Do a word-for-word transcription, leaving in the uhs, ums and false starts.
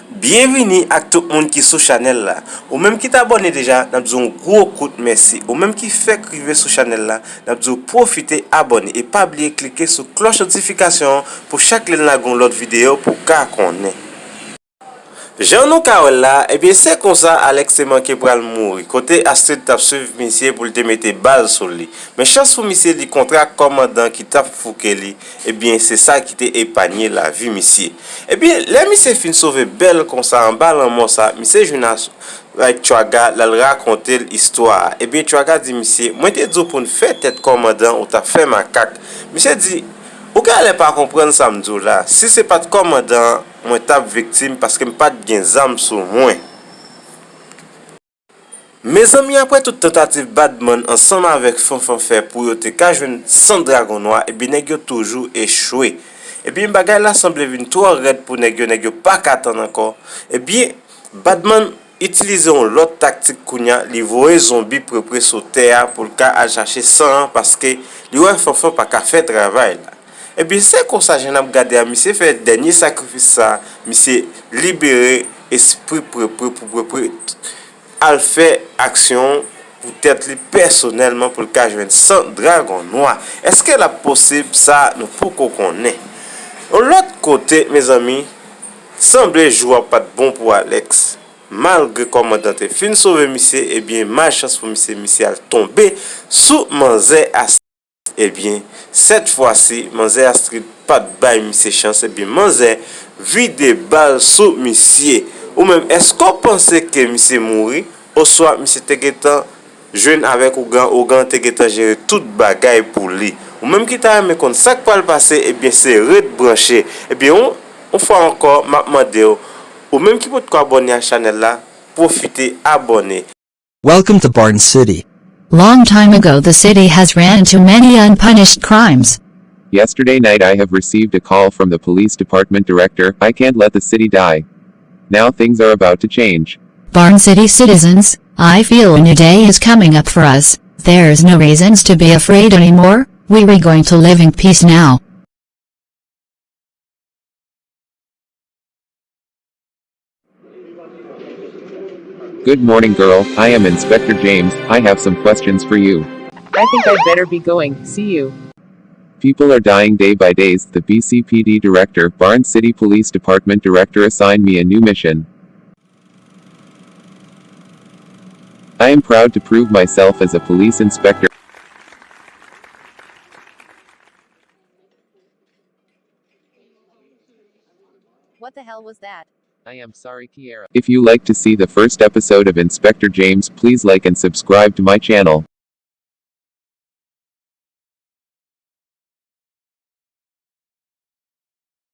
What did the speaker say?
Byenvini ak tout moun ki sou chanèl la. Ou menm ki t abòne deja, n ap di w yon gwo kout mèsi. Ou menm ki fèk rive sou chanèl la, n ap di w pwofite abòne e pa bliye klike sou klòch notifikasyon an pou chak lè n lage yon lòt videyo pou w ka konnen. Jan nou ka wè l la, ebyen se konsa Alex te manke pral mouri, kote Astrid t ap swiv misye pou l te mete bal sou li. Men chans pou misye, li kontre ak kòmandan ki t ap fouke li, ebyen se sa ki te epanye lavi misye. Ebyen lè misye fin sove bèl konsa anba lanmò sa, misye jwenn a, ak Chwaga, l al rakonte l istwa a. Ebyen Chwaga di misye, mwen te di w pou n fè tèt kòmandan, ou t ap fè makak. Misye di, ou genlè pa konprann sa m di w la. Si se pa t kòmandan an, mwen t ap viktim paske m pa t gen zam sou mwen. Mezanmi, apre tout tantativ Badman ansanm avèk Fanfan fè pou yo te ka jwenn san dragon nwa, ebyen nèg yo toujou echwe. Ebyen bagay la sanble vin twò rèd pou nèg yo, nèg yo pa ka tann ankò. Ebyen Badman itilize yon lòt taktik kounye a, li voye zonbi prepre sou tè a pou l ka al chache san an paske li wè Fanfan pa ka fè travay la. Ebyen se konsa jan n ap gade a, misye fè dènye sakrifis sa, misye libere espri prepre pou prepre al fè aksyon pou tèt li pèsonèlman pou l ka jwenn san dragon nwa. Èske l ap posib? Sa nou poko konnen. Yon lòt kote, mezanmi, sanble jou a pa t bon pou Alex. Malgre kòmandan te fin sove misye, ebyen malchans pou misye, misye al tonbe sou manzè a. Ebyen sèt fwa si manzè Astrid pa t bay misye chans, ebyen manzè vide bal sou misye. Ou menm, èske w panse ke misye mouri? Oswa misye te gentan jwenn avèk ougan, ougan te gentan jere tout bagay pou li? Ou menm ki ta renmen konn sa k pral pase, ebyen se ret branche. Ebyen yon, yon fwa ankò, m ap mande w, ou menm ki potko abòne ak chanèl la, pwofite abòne. Welcome to Barton City. Long time ago, the city has ran into many unpunished crimes. Yesterday night I have received a call from the police department director, I can't let the city die. Now things are about to change. Barton City citizens, I feel a new day is coming up for us. There's no reasons to be afraid anymore. We are going to live in peace now. Good morning, girl. I am Inspector James. I have some questions for you. I think I'd better be going. See you. People are dying day by days. The B C P D director, Barnes City Police Department director, assigned me a new mission. I am proud to prove myself as a police inspector. What the hell was that? I am sorry, Kiera. If you like to see the first episode of Inspector James, please like and subscribe to my channel.